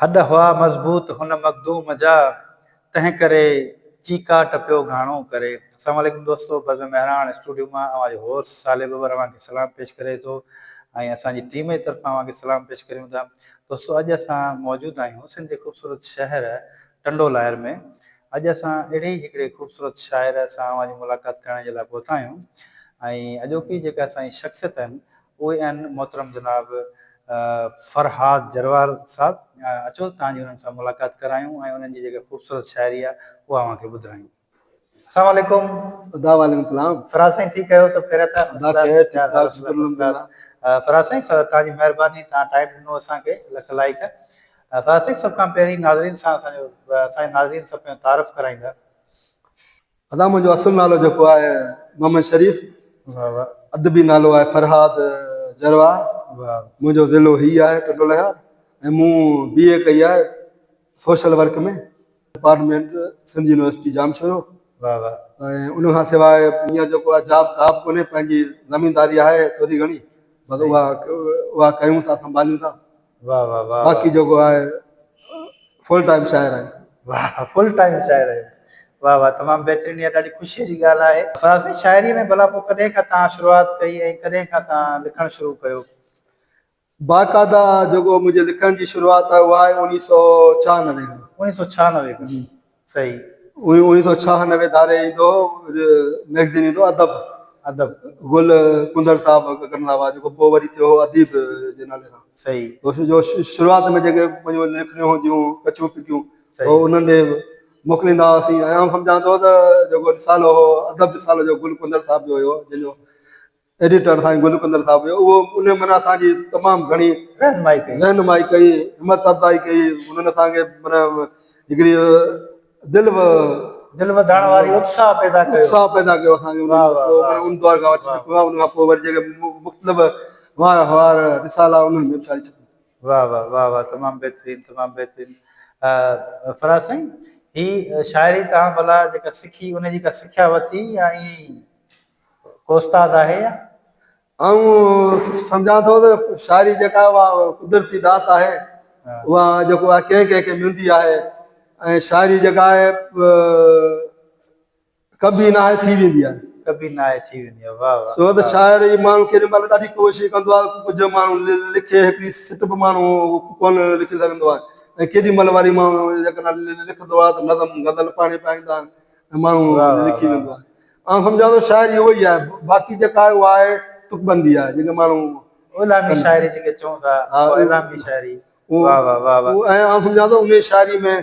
هڏ هئا مضبوط هن مخدوم جا، تنهن ڪري چيڪاٽ پيو گهاڻو ڪري. السلام عليڪم دوستو بزم مهراڻ اسٽوڊيو مان اوهان جو هوسٽ صالح ٻٻر اوهان کي سلام پيش ڪري ٿو ۽ اسان جي ٽيم جي طرفان اوهان کي سلام پيش ڪريون ٿا دوستو اڄ اسان موجود آهيون سنڌ جي خوبصورت شهر ٽنڊو لاهر ۾ اڄ اسان اهڙي ئي هڪڙي خوبصورت شاعر سان اوهان جي ملاقات ڪرڻ جي لاء پهتا آهيون ۽ اڄوڪي جيڪا اسان جي شخصيت آهن اهي آهن محترم جناب فرهاد جروار صاحب اچو توهان جي انهن سان ملاقات ڪرايون ۽ انهن جي جيڪا خوبصورت شاعري آهي اها اوهان کي ٻڌرايون. السلام عليڪم. ادا وعليڪم السلام. فرهاد سائين ٺيڪ آهيو سڀ خيريت آهي. ادا خير ٺيڪ ٺاڪ شڪر الحمدلله. فرهاد سائين توهان جي مهرباني توهان ٽائيم ڏنو اسان کي لک لائق. فرهاد سائين سڀ کان پهرين ناظرين سان اسان جو اسان جي ناظرين سان پنهنجو تعارف ڪرائيندا. ادا منهنجو اصل نالو جيڪو آهي محمد شريف ادبي نالو آهي فرهاد جروار منهنجو ضلعو هي آهي ٽنڊو لهيار ۽ مون بي اي ڪئي آهي social work ۾ department Sindh university Jamshoro ۽ ان کان سواء هينئر جيڪو آهي جاب ڪا به ڪونهي پنهنجي زمينداري آهي ٿوري گهڻي بس اها اها ڪيون ٿا سنڀاليون ٿا واه واه واه باقي جيڪو آهي فل ٽائيم شاعر آهيون. واه فل ٽائيم شاعر آهيو واه واه تمام بهترين اها ڏاڍي خوشي جي ڳالهه آهي. فراز سائين شاعري ۾ ڀلا پوء ڪڏهن کان توهان شروعات ڪئي ۽ ڪڏهن کان توهان لکڻ شروع ڪيو؟ باقاعده جيڪو منهنجي لکڻ جي شروعات آهي اها آهي اوڻيهه سو ڇهانوي کان. اوڻيهه سو ڇهانوي کان جي. صحيح. اوڻيهه سو ڇهانوي ڌاري ايندو هو مئگزين ايندو هو ادب. ادب. گل ڪنڌر صاحب ڪڍندا هئا جيڪو پوء وري ٿيو هو اديب جي نالي سان. صحيح. جو شروعات ۾ جيڪي منهنجون لکڻيون هونديون ڪچيون پڪيون هو انهن ڏي موڪليندا هئاسين ۽ آئون سمجهان ٿو ته جيڪو رسالو هو ادب رسالو جو گل ڪنڌر صاحب جو هيو جنهن جو ايڊيٽر سائين گل ڪندر صاحب هيو اهو ان معنيٰ اسان جي تمام گهڻي رهنمائي ڪئي رهنمائي ڪئي همت افزائي ڪئي انهن اسان کي معنيٰ هڪڙي دل دل وڌائڻ واري اتساهه پيدا ڪيو اتساهه پيدا ڪيو اسان کي معنيٰ ان دور کان وٺي لکيو آهي ان کان پوء وري جيڪي مختلف وار وار رسالا انهن ۾ به شاعري ڇپي. واه واه واه واه تمام بهترين تمام بهترين فراز سائين هي شاعري توهان ڀلا جيڪا سکي ان جي ڪا سکيا ورتي يا ائين ئي ڪو استاد آهي يا؟ آئون سمجهان ٿو ته شاعري جيڪا آهي اها قدرتي ڏات آهي اها جيڪو آهي ڪنهن ڪنهن کي ملندي آهي ۽ شاعري جيڪا آهي ڪبي نه آهي ٿي ويندي آهي. ڪبي نه آهي ٿي ويندي آهي واه واه. ڇو ته شاعر ئي ماڻهو ڪيڏي مهل ڏاڍي ڪوشش ڪندو آهي ڪجهه ماڻهو لکي هڪڙي سٽ به ماڻهو ڪونه لکي سگهندو آهي ۽ ڪيڏي مهل وري ماڻهو جيڪڏهن لکندو آهي ته نظم غزل پاڻهي پيا ايندا آهن ۽ ماڻهو لکي ويندو آهي. آئون سمجهان ٿو شاعري اهو ئي آهي باقي جيڪا آهي اها آهي تڪبندي آهي جيڪي ماڻهو الهامي شاعري جيڪي چون ٿا اها الهامي شاعري واه واه واه واه ۽ آئون سمجهان ٿو انهي شاعري ۾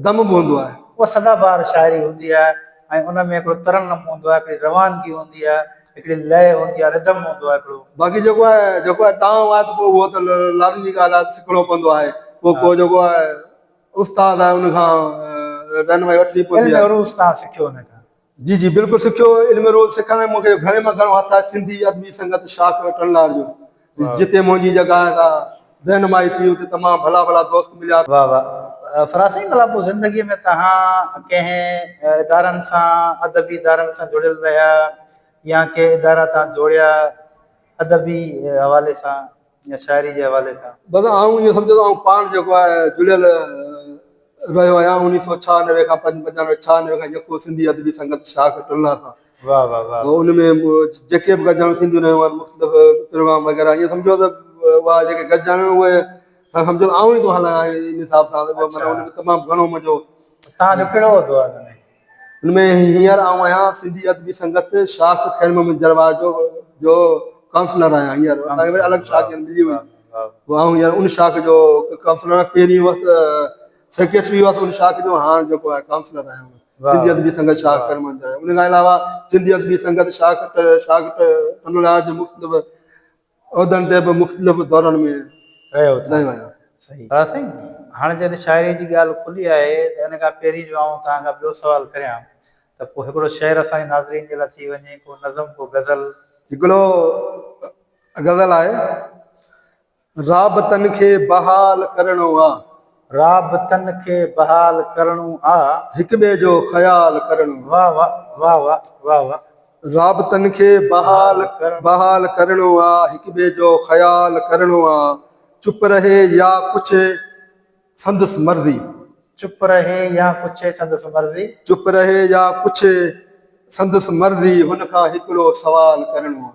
دم به هوندو آهي. اها سدا بهار شاعري هوندي آهي ۽ ان ۾ هڪڙو ترنم هوندو آهي هڪڙي روانگي هوندي آهي هڪڙي لئه هوندي آهي ردم هوندو آهي هڪڙو. باقي جيڪو آهي جيڪو آهي ڏانء آهي ته پوء اهو ته لازمي ڳالهه آهي سکڻو پوندو آهي پوء ڪو جيڪو آهي استاد آهي ان کان رهنمائي وٺڻي پوندي آهي. علم عروض توهان سکيو ان کان. جي جي بلڪل سکيو علم عروض سکڻ ۾ مونکي گهڻي مان گهڻو هٿ آهي سنڌي ادبي سنگت شاخ ٽنڊلاڙ جو جتي منهنجي جيڪا آهي سا رهنمائي ٿي اتي تمام ڀلا ڀلا دوست مليا. واه واه فراز سائين ڀلا پوء زندگي ۾ توهان ڪنهن ادارن سان ادبي ادارن سان جڙيل رهيا يا ڪي ادارا توهان جوڙيا ادبي حوالي سان يا شاعري جي حوالي سان. بس آئون ائين سمجهان ٿو آئون پاڻ جيڪو آهي جڙيل رهيو آهيان اڻويهه سو ڇهانوي کان پنجانوي ڇهانوي کان يڪو سنڌي ادبي سنگت شاخ ٽنڊلا سان واه واه واه ان ۾ جيڪي به گڏجاڻيون ٿينديون رهيون آهن مختلف پروگرام وغيره ائين سمجهو ته اها جيڪي گڏجاڻيون اهي سمجهو ته آئون ئي ٿو هلايان ان حساب سان معنيٰ ان ۾ تمام گهڻو منهنجو. توهان جو ڪهڙو عهدو آهي ان ۾؟ ان ۾ هينئر آئون آهيان سنڌي ادبي سنگت شاخ خير محمد جروار جو جو ڪائونسلر آهيان هينئر اسان کي وري الڳ شاخ ملي وئي پوء آئون هينئر ان شاخ جو ڪائونسلر آهيان پهرين هئس سيڪريٽري هئس ان شاخ جو هاڻ جيڪو آهي ڪائونسلر آهيان سنڌي ادبي سنگت شاخ خير محمد جروار ان کان علاوه سنڌي ادبي سنگت شاخ شاخ ٽنڊولاهر جي مختلف عهدن تي به مختلف دورن ۾ رهيو آهيان. صحيح ها سائين هاڻي جڏهن شاعري جي ڳالهه کلي آهي ته ان کان پهرين جو آئون توهان کان ٻيو سوال ڪريان ته پوء هڪڙو شعر اسان جي ناظرين جي لاء ٿي وڃي ڪو نظم ڪو غزل. هڪڙو غزل آهي. رابطن کي بحال ڪرڻو آ. رابطن کي بحال ڪرڻو آ. هڪ ٻئي جو خيال ڪرڻو آ. واه واه واه واه واه واه. رابطن کي بحال بحال ڪرڻو آ. هڪ ٻئي جو خيال ڪرڻو آ. چپ رهي يا پڇي. سندس مرضي. چپ رهي يا پڇي سندس مرضي. چپ رهي يا پڇي سندس مرضي هن کان هڪڙو سوال ڪرڻو آ.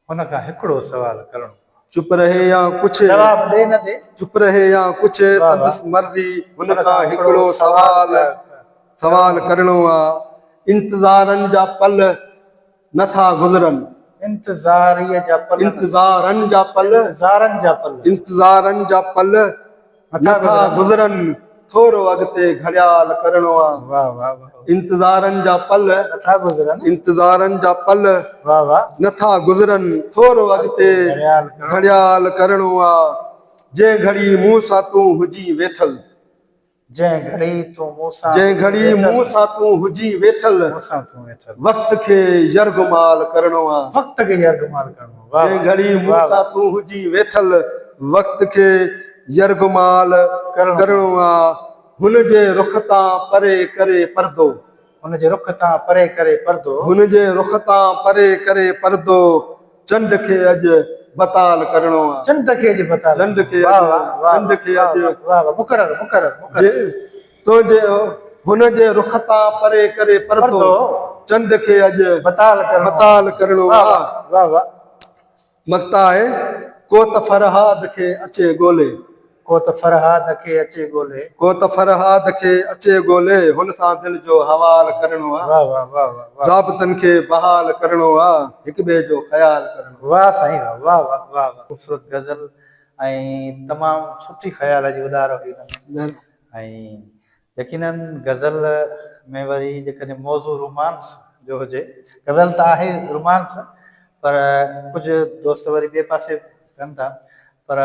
هن کان هڪڙو سوال ڪرڻو آ. چپ رهي يا پڇي. جواب ڏي نه ڏي. چپ رهي يا پڇي سندس مرضي هن کان هڪڙو سوال سوال ڪرڻو آ. انتظارن جا پل نه ٿا گذرن. انتظاريء جا پل. انتظارن جا پل. انتظارن جا پل. انتظارن جا پل نه ٿا گذرن. ٿورو اڳتي گهڙيال ڪرڻو آ. واه واه واه. انتظارن جا پل. نه ٿا گذرن. انتظارن جا پل. واه واه. نه ٿا گذرن. ٿورو اڳتي گهڙيال ڪرڻو آ. جنهن گهڙي مون سان تون هجين ويٺل. جنهن گهڙي تون مون سان جنهن گهڙي مون سان تون هجين ويٺل. مون سان تون ويٺل. وقت کي يرغمال ڪرڻو آ. وقت کي يرغمال ڪرڻو آ. جنهن گهڙي مون سان تون هجين ويٺل. وقت کي يرغمال ڪرڻو آ. هن جي رخ تان پري ڪري پردو. هن جي رخ تان پري ڪري پردو. هن جي رخ تان پري ڪري پردو. چنڊ کي اڄ بتال ڪرڻو آ. چنڊ کي اڄ بتال. چنڊ کي اڄ چنڊ کي اڄ. واه واه مقرر مقرر مقرر. تنهنجي هن جي رخ تان پري ڪري پردو. چنڊ کي اڄ بتال ڪرڻو بتال ڪرڻو آ. واه واه. مقطع آهي، ڪو ته فرهاد کي اچي ڳولي. ڪو ته فرهاد کي اچي ڳولي. ڪو ته فرهاد کي اچي ڳولي. هن سان دل جو حوال ڪرڻو آ. واه واه واه واه واه. رابطن کي بحال ڪرڻو آ. هڪ ٻئي جو خيال ڪرڻو آ. واه سائين واه واه واه واه واه خوبصورت غزل ۽ تمام سٺي خيال جي اڏار هئي ان ۾ ۽ يقينن غزل ۾ وري جيڪڏهن موضوع رومانس جو هجي، غزل ته آهي رومانس پر ڪجهه دوست وري ٻئي پاسي ڪن ٿا پر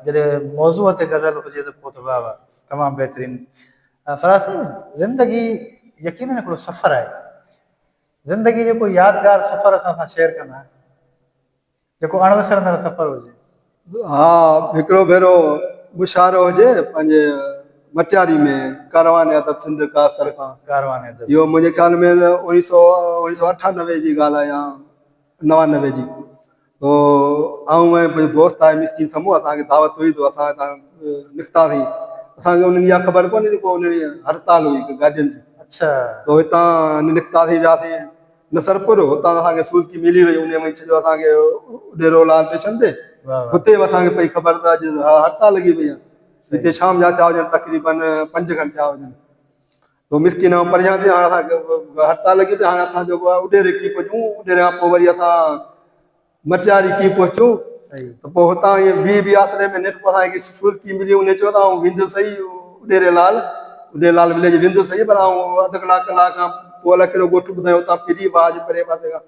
جڏهن موضوع تي غزل هجي ته پوء ته واهه واهه تمام بهترين. فراز صاحب زندگي يقينن هڪڙو سفر آهي، زندگي جو ڪو يادگار سفر اسان سان شيئر ڪندا جيڪو اڻ وسرندڙ سفر هجي. ها هڪڙو ڀيرو مشاعرو هجي پنهنجي مٽياري ۾ ڪاروان ادب سنڌ ڪاس طرفان ڪاروان ادب اهو منهنجي خيال ۾ اوڻيهه سو اوڻيهه سو اٺانوي جي ڳالهه آهي يا نوانوي جي تو آئون ۽ منهنجو دوست آهي مسڪين سمو اسان کي دعوت هئي تو اسان هتان نڪتاسين اسان کي انهن اها خبر ڪونهي ته ڪو انهن هڙتال هئي گاڏين جي اڇا تو هتان نڪتاسين وياسين نصرپور هتان اسان کي سوزڪي ملي وئي انهي وڃي ڇڏيو اسان کي اڏيرو لال اسٽيشن تي هتي به اسان کي پئي خبر ته اڄ هڙتال لڳي پئي آهي هتي شام جا ٿيا هجن تقريبن پنج کن ٿيا هجن تو مسڪين آئون پريشان ٿي هاڻي اسان کي هڙتال لڳي پئي هاڻي اسان جيڪو آهي اڏيري ڪي پهچون اڏيري کان پوء وري اسان مٽياري ڪي پهچون ته پوء هتان ائين بي بي آسري ۾ نيٺ پوء اسان کي سوزڪي ملي انهي چيو ته آئون ويندس سهي اڏيري لال اڏيري لال وليج ويندس سهي پر آئون اڌ ڪلاڪ ڪلاڪ کان پوء الائي ڪهڙو ڳوٺ ٻڌايو اتان ڦري واهه جي پري پاسي کان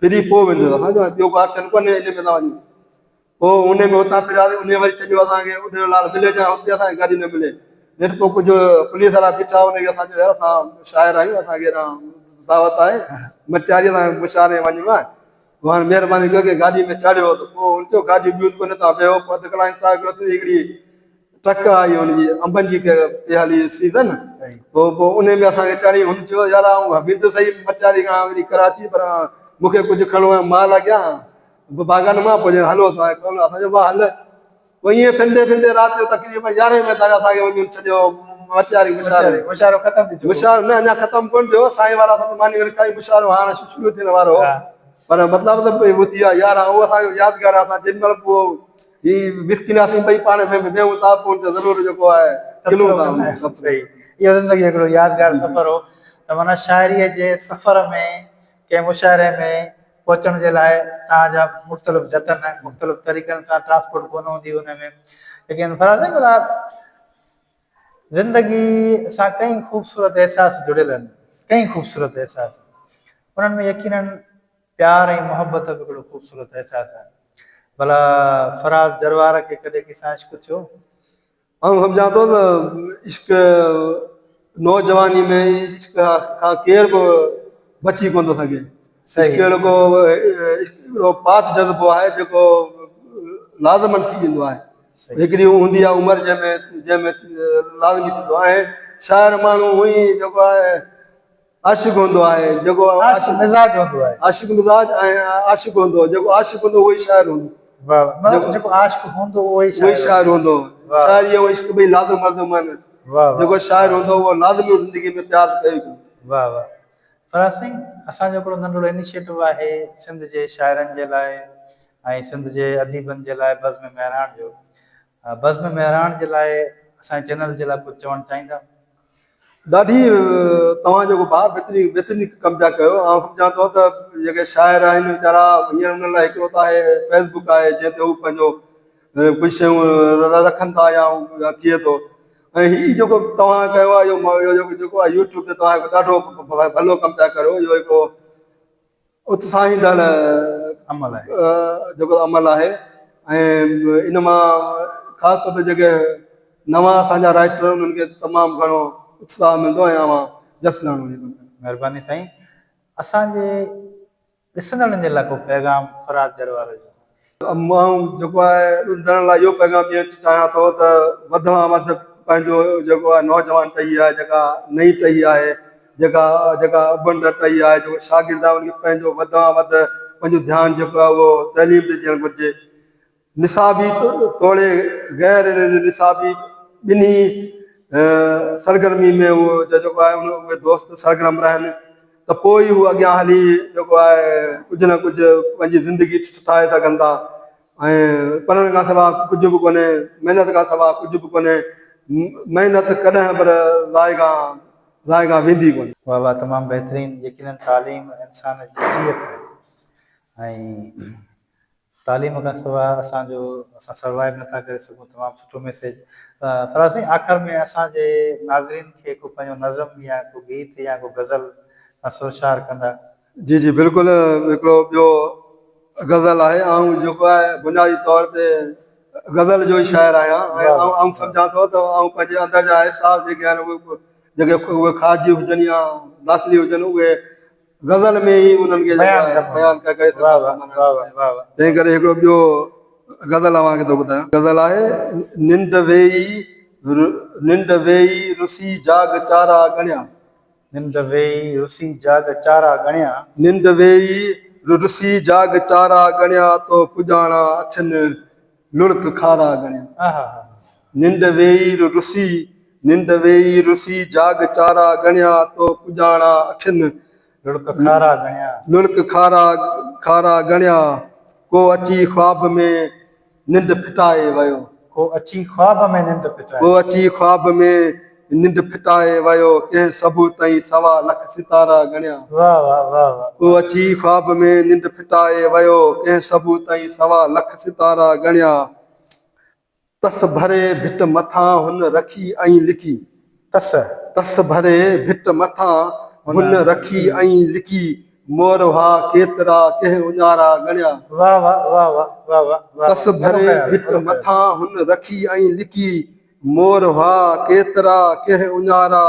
ڦري پوء ويندس اسان چيو ٻيو ڪو آپشن ڪونهي انهي ۾ ٿا وڃون پوء انهي ۾ اتان ڦرياسين انهي وري ڇڏيو اسان کي اڏيري لال وليج هتي اسان کي گاڏي نه ملي نيٺ پوء ڪجهه پوليس وارا بيٺا انهن کي اسان چيو يار اسان شاعر آهيون اسان کي دعوت آهي مٽياري اسان مشاعري ۾ وڃڻو آهي پوء هاڻي مهرباني ڪيو ڪي گاڏي ۾ چاڙهيو ته پوء هن چيو گاڏي ٻيون ته ڪونه توهان ويهو پوء اڌ ڪلاڪ انتظار ڪيو ته هڪڙي ٽرڪ آئي ان جي انبن جي پئي هلي سيزن پوء پوء ان ۾ اسان کي چاڙهي هن چيو يار آئون ويندس صحيح مٽياري کان وري ڪراچي پر مون کي ڪجهه کڻڻو آهي مال اڳيان باغان مان پوء هلو توهان کڻو اسان چيو ڀاء هل پوء ائين ڦرندي ڦرندي رات جو تقريبن يارهين بجي تائين اسان کي وڃي ڇڏيو مٽياري مشاعرو مشاعرو ختم ٿي چڪو مشاعرو نه اڃا ختم ڪونه ٿيو سائين وارا اسان ماني وري کائي مشاعرو هاڻ شروع ٿيڻ وارو هو پر مطلب ته پوء ٿي ويا يارهن اهو اسان جو يادگار آهي اسان جيڏي مهل پوء هي مسڪين اسين ٻئي پاڻ ۾ ويهون ٿا پوء ته ضرور جيڪو آهي کلون ٿا اهو زندگي هڪڙو يادگار سفر هو ته معنيٰ شاعريء جي سفر ۾ ڪنهن مشاعري ۾ پهچڻ جي لاء توهان جا مختلف جتن مختلف طريقن سان ٽرانسپورٽ ڪونه هوندي ان ۾ ليڪن فراز صاحب ڀلا زندگي سان ڪئين خوبصورت احساس جڙيل آهن ڪئين خوبصورت احساس انهن ۾ يقينن پيار ۽ محبت به هڪڙو خوبصورت احساس آهي ڀلا فراز جروار کي ڪڏهن ڪنهن سان عشق ٿيو؟ آئون سمجهان ٿو ته عشق نوجواني ۾ عشق کان ڪير به بچي ڪونه ٿو سگهي. عشق اهڙو ڪو عشق اهڙو پاڪ جذبو آهي جيڪو لازمن ٿي ويندو آهي. هڪڙي هوندي آهي عمر جنهن ۾ جنهن ۾ لازمي ٿيندو آهي. شاعر ماڻهو هونئن ئي جيڪو آهي عاشق هوندو آهي جيڪو عاشق مزاج هوندو آهي. عاشق مزاج ۽ عاشق هوندو آهي جيڪو عاشق هوندو اهو ئي شاعر هوندو. واھ مطلب جيڪو عاشق هوندو اهو ئي اهو ئي شاعر هوندو. شاعري ۽ عشق ٻئي لازم ملزوم آهن. جيڪو شاعر هوندو اهو لازمي زندگي ۾ پيار ته ڪيو ئي ڪندو. واھ واھ فرحاد سائين اسان جو هڪڙو ننڍڙو انيشيٽو آهي سنڌ جي شاعرن جي لاء ۽ سنڌ جي اديبن جي لاء بزم مهراڻ جو بزم مهراڻ جي لاء اسان جي چينل جي لاء ڪجهه چوڻ چاهيندا؟ ڏاڍي توهان جيڪو ڀاء بهترين بهترين ڪم پيا ڪيو آئون سمجهان ٿو ته جيڪي شاعر آهن ويچارا هينئر انهن لاء هڪڙو ته آهي فيس بڪ آهي جنهن تي هو پنهنجو ڪجهه شيون رکن ٿا يا ٿئي ٿو ۽ هي جيڪو توهان ڪيو آهي اهو جيڪو آهي يوٽيوب تي توهان هڪ ڏاڍو ڀلو ڪم پيا ڪريو اهو هڪڙو اتساهيندڙ عمل آهي. جيڪو عمل آهي ۽ ان مان خاص طور تي جيڪي نوان اسان جا رائيٽر انهن کي تمام گهڻو اتساهه ملندو ۽ اوهان جس لهڻو هي ڪم ڪندا. مهرباني سائين اسان جي ڏسندڙن جي لاء ڪو پيغام فرهاد جروار جو. آئون جيڪو آهي ڏسندڙن لاء اهو پيغام ڏيڻ چاهيان ٿو ته وڌ کان وڌ پنهنجو جيڪو آهي نوجوان ٽهي آهي جيڪا نئين ٽهي آهي جيڪا جيڪا اڀرندڙ ٽهي آهي جيڪو شاگرد آهي ان کي پنهنجو وڌ کان وڌ پنهنجو ڌيان جيڪو آهي اهو تعليم تي ڏيڻ گهرجي نصابي توڙي غير نصابي ٻنهي سرگرمي ۾ اهو جيڪو آهي اهي دوست سرگرم رهن ته پوء ئي هو اڳيان هلي جيڪو آهي ڪجهه نه ڪجهه پنهنجي زندگي ٺاهي سگهن ٿا ۽ پڙهڻ کان سواء ڪجهه به ڪونهي محنت کان سواء ڪجهه به ڪونهي محنت ڪڏهن به رائگان رائگان ويندي ڪونهي. واه واه تمام بهترين يقينن تعليم انسان جي جيئت آهي ۽ تعليم کان سواء اسان جو اسان سروائيو نٿا ڪري سگهون تمام سٺو ميسيج فراز سائين آخر ۾ اسان جي ناظرين کي ڪو پنهنجو نظم يا ڪو گيت يا ڪو غزل سان سرشار ڪندا. جي جي بلڪل هڪڙو ٻيو غزل آهي آئون جيڪو آهي بنيادي طور تي غزل جو ئي شاعر آهيان ۽ آئون سمجهان ٿو ته آئون پنهنجي اندر جا احساس جيڪي آهن اهي جيڪي اهي خارجي هجن يا داخلي هجن اهي غزل ۾ ئي انهن کي بيان ڪري سگهان ٿو تنهن ڪري هڪڙو ٻيو غزل اوهان کي ٿو ٻڌايان غزل آهي ننڊ ويئي ننڊ ويئي رسي جاڳ چارا ڳڻيا. ننڊ ويئي رسي جاڳ چارا ڳڻيا. ننڊ ويئي رسي جاڳ چارا ڳڻيا تو پڄاڻا اکين لڙڪ کارا ڳڻيا. ننڊ ويئي رسي ننڊ ويئي رسي جاڳ چارا ڳڻيا تو پڄاڻا اکين لڙڪ کارا ڳڻيا. لڙڪ کارا کارا ڳڻيا ڪو اچي خواب ۾ ننڊ ڦٽائي ويو. ڪو اچي خواب ۾ ننڊ ڦٽائي. ڪو اچي خواب ۾ ننڊ ڦٽائي ويو. ڪنهن صبح تائين سوا لک ستارا ڳڻيا. واه واه واه واه. ڪو اچي خواب ۾ ننڊ ڦٽائي ويو. ڪنهن صبح تائين سوا لک ستارا ڳڻيا. تس ڀري ڀٽ مٿان هن رکي ۽ لڪي. تس. تس ڀري ڀٽ مٿان هن رکي ۽ لڪي. مور هئا ڪيترا ڪنهن اڃارا ڳڻيا. واه واه واه واه واه واه واه. تس ڀري ڀٽ مٿان هن رکي ۽ لڪي. مور هئا ڪيترا ڪنهن اڃارا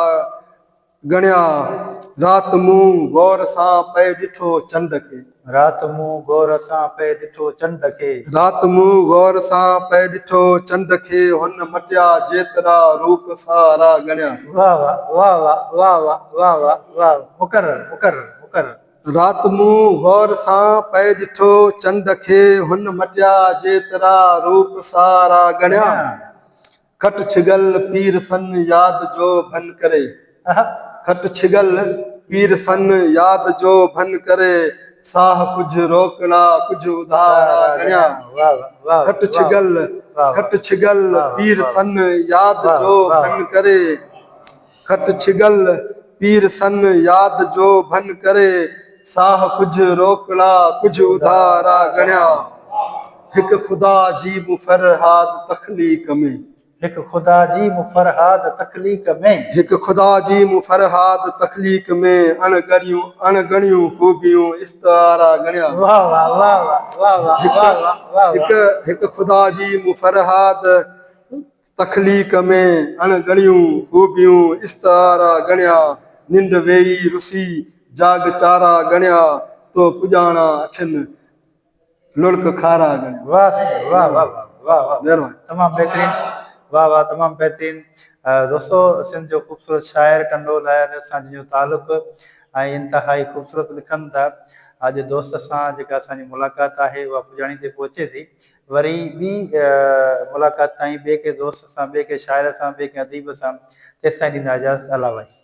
ڳڻيا. رات مون غور سان پئي ڏٺو چنڊ کي. رات مون غور سان پئي ڏٺو چنڊ کي. رات مون غور سان پئي ڏٺو چنڊ کي. هن مٽيا جيترا روپ سارا ڳڻيا. واه واه واه واه واه واه واه واه واه مقرر مقرر مقرر. رات مون غور سان پئي ڏٺو چنڊ کي. هن مٽيا جيترا روپ سارا ڳڻيا. کٽ ڇڳل پير سن ياد جو ڀن ڪري. کٽ ڇڳل پير سن ياد جو ڀن ڪري. ساهه ڪجهه روڪڙا ڪجهه اڌارا ڳڻيا. کٽ ڇڳل کٽ ڇڳل پير سن ياد جو ڀن ڪري. کٽ ڇڳل پير سن ياد جو ڀن ڪري، ساهه ڪجهه روڪڙا ڪجهه اڌارا ڳڻيا. هڪ خدا جي مون فرهاد تخليق ۾. هڪ خدا جي مون فرهاد تخليق ۾. هڪ خدا جي مون فرهاد تخليق ۾، اڻ ڳڻيون اڻ ڳڻيون خوبيون استعارا ڳڻيا. واه واه واه واه واه واه واه واه واه. هڪ هڪ خدا جي مون فرهاد تخليق ۾ اڻ ڳڻيون خوبيون استعارا ڳڻيا، ننڊ ويئي رسي جاڳ چارا ڳڻيا، تو پڄاڻا اکين لڙڪ کارا ڳڻيا. واه سائين واه واه واه واه مهرباني. تمام بهترين واه واه تمام بهترين دوستو سنڌ جو خوبصورت شاعر ٽنڊو لهر سان جنهن جو تعلق ۽ انتهائي خوبصورت لکن ٿا. اڄ دوست سان جيڪا اسان جي ملاقات آهي اها پڄاڻي تي پهچي ٿي. وري ٻي ملاقات تائين ٻئي ڪنهن دوست سان، ٻئي ڪنهن شاعر سان، ٻئي ڪنهن اديب سان، تيستائين ڏيندا اجازت. الله وائي.